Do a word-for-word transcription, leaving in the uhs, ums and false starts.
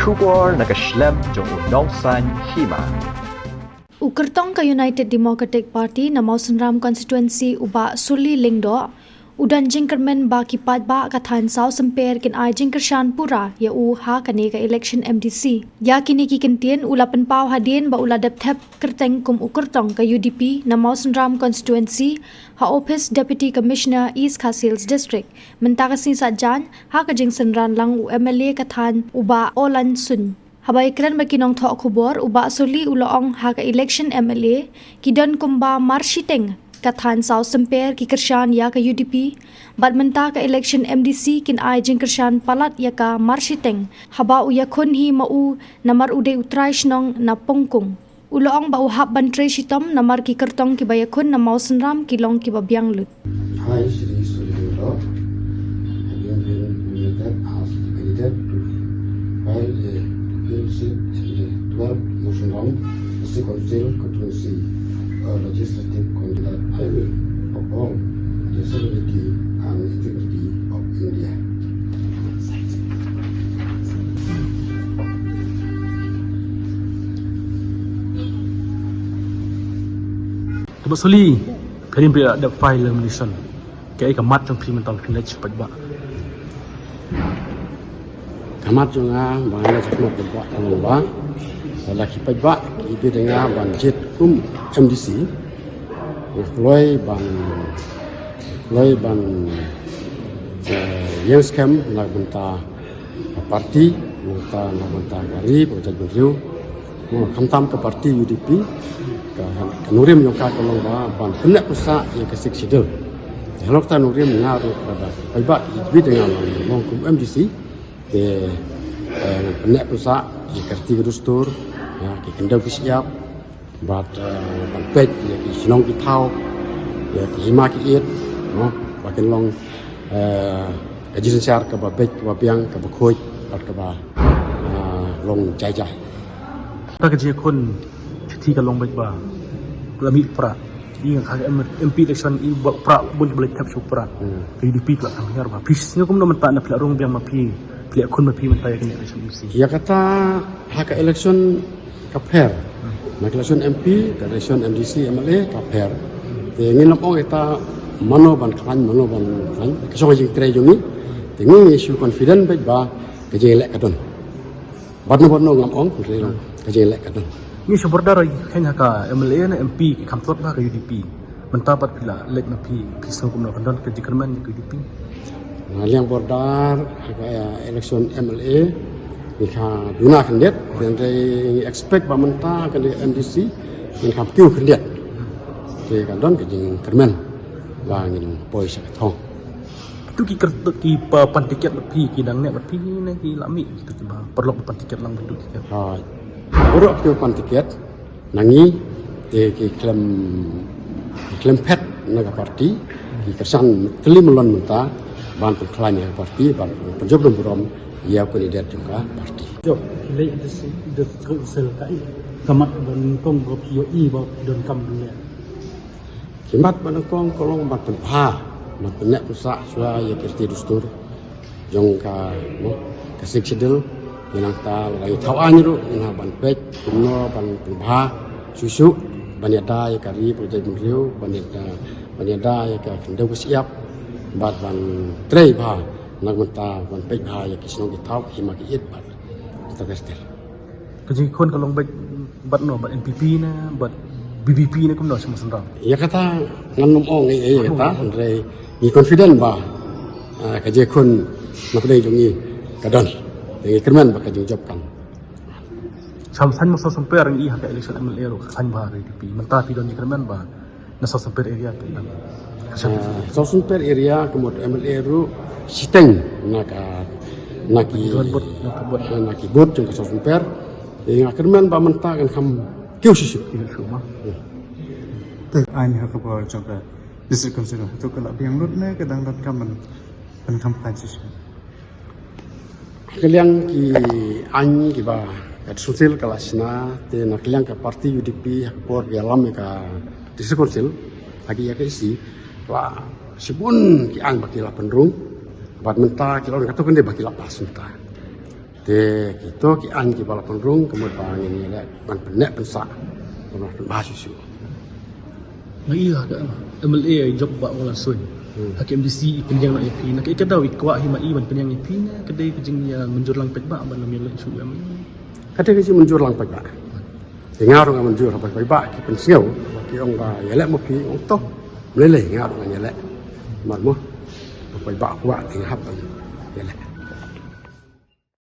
Khubor na ka shlem jong u Nongsaiñ Hima. U kyrtong ka United Democratic Party na Mawsynram Constituency u Bah Suli Lyngdoh u don jingkyrmen ba ki paidbah ka thaiñ Sawsymper kin ai jingkyrshan pura ïa u ha kane ka election M D C. Ïa kine ki kyntien u la pynpaw hadien ba u la dep thep kyrteng kum u kyrtong ka U D P na Mawsynram Constituency ha ophis Deputy Commissioner East Khasi Hills District mynta ka sngi Saitjaiñ ha ka jingsynran lang u M L A ka thaiñ u Bah Olaiñ Suiñ. Haba ïakren bad ki nongthoh khubor u Bah Suli u la ong ha ka election M L A ki don kumba mar shiteng ka thaiñ Sawsymper ki kyrshan ïa ka U D P bad mynta ka election M D C kin ai jingkyrshan palat ïa ka mar shiteng haba u ïakhun hi ma u namar u dei u trai shnong na Pongkung. U la ong ba u hap ban trei shitom namar ki kyrtong kiba ïakhun na Mawsynram ki long kiba biang lut. I, Shri Suli Lyngdoh, having been nominated as a candidate to fill a vacant seat in the twelfth Mawsynram District Council constituency, a legislative candidate, I will uphold the sovereignty and integrity of India. Bah Suli, phi la dep file nomination. Kaei ka mat jong phi mynta ba phin leit sha paidbah? Ka mat jong nga ba ngan leit sha paidbah ka long ba lada ki paidbah ki bit ïa nga ban jied kum M D C, nga kloi ban, kloi ban, eh, ïeng skhem na ka bynta ka party, na ka bynta, na ka bynta ka ri bad ka jaitbynriew. Mo, khamtam ka party U D P, ka, ka nongrim jong ka ka long ba ban pynneh pynsah ïa ka Sixth Schedule. Te halor kata nongrim nga ruh, lada paidbah ki bit ïa nga ban long kum M D C, te, eh, pynneh pynsah ïa ka riti ka dustur, ïa ki khyndew ki shyiap, bad, eh, ban peit ïa ki shnong ki thaw, ïa ki hima ki ïit, mo, ba kin long, eh, ka jingsynshar kaba beit, kaba biang, kaba khuid bad kaba, eh, long jai jai. Kata ka jingïakhun shithi ka long beit ba la mih pra. Ïa ka M-, M P election i ba pra bun ba la thep shu pra. Hmm. Ka U D P ka la kham hiar ba. Phi sngew kumno mynta na phi la rung biang ma phi, phi la ïakhun ma phi mynta ïa ka election M P? Ïa kata ha ka election ka pher. Na ka election M P, ka election M D C, M L A ka pher. Te ngin ym ong ïa kata mano ban khlaiñ, mano ban khlaiñ. Ka shong ha jingtrei jong ngi. Te ngi ngi shu confident beit ba ka jingleh ka don. Bad na bad no ngam ong, ka jingleh ka don. Ngi shu border ïa ka M L A ne M P ki kham tlot ba ka U D P. Mynta pat phi la leit ma phi, phi sngew kumno, kan don ka jingkyrmen ka U D P? Na liang border ha ka, eh, election M L A ngi kha duna khyndiat, hynrei ngi expect ba mynta ha ka M D C ngin kha kiew khyndiat. Te kan don ka jingkyrmen ba ngin poi sha ka thong. Kitu ki kyrteng ki pa pan tiket bad phi, ki dang neh bad phi ne ki la mih, kitu ki ba paralok pan tiket lang, kitu ki. Ha. Baroh ki pan tiket na ngi, te ki khlem, ki khlem phet na ka party, ki kyrshan tylli myllon mynta ban pynkhlaiñ ïa ka party, ban pynjop dum burom ïa u kandidet jong ka party. Jop, leh da si, da si sel ka i. Ka mat ba nyngkong ba phi ïohi ba donkam leh. Ki mat ba nyngkong ka long ban pynbha, ban pynneh pynsah shuwa ïa ki riti dustur jong ka, mo, ka Sixth Schedule. Nangta lada ngi thaw aiñ ruh ngin hap ban peit kumno ban pynbha shuh shuh ban ïada ïa ka ri bad ka jaitbynriew, ban ïada, ban ïada ïa ka khyndew ka shyiap bad ban trei bha na ka bynta ban peit bha ïa ki shnong ki thaw, ki hima ki ïit bad ter ter. Ka jingkhun ka long bad, bad no, bad N P P ne, bad V P P ne, kumno sha Mawsynram? Ïa kata ngan ym ong ei ei ïa kata, hynrei ngi confident ba, ah, ka jingkhun na pdeng jong ngi ka don. Ngi kyrmen ba ka jingjop kan. Sha thaiñ Mawsynram Sawsymper ngi i ha ka election M L A ruh ka thaiñ ba ka U D P. Mynta phi don jingkyrmen ba na Sawsymper area tu. Ah, Sawsymper area ka mut M L A ruh shiteng na ka, na ki, na ki booth, na ki booth, na ki booth jong ka Sawsymper. Te nga kyrmen ba mynta kan kham kiew shisha. Kiew shisha ma. Hmm. Te aiñ ha ka bor jong ka District Council tu ka la biang lut ne ka dang donkam ban, ban kham khlaiñ shisha. Ka liang ki aiñ kiba ka District Council ka la shna, te na ka liang ka party U D P ha ka por ka ïalam ïa ka District Council ha ki ïa ka E C, la shibun ki aiñ ba ki la pynrung bad mynta ki la ong kato kane ba ki la pass mynta. Te kito ki aiñ kiba la pynrung ka mut ba ngin ïaleh ban pynneh pynsah, ban pynbha shuh shuh. Nga ïa ka M L A Jokbah Wala Suin. Ha ka M D C i pynïeng noh ïa phi, na ka i ka daw i kwah hi ma i ban pynïeng ïa phi ne ka dei ka jingïa mynjur lang paidbah ban lam ïaleh shuh ïa ma i. Ka dei ka jingmynjur lang paidbah. Te nga ruh nga mynjur ha paidbah ki pynsngew ba ki ong ba ïaleh ma phi, ong to. Mlei lei nga ruh ngan ïaleh. Mar mo. Paidbah kwah te nga hap ban ïaleh.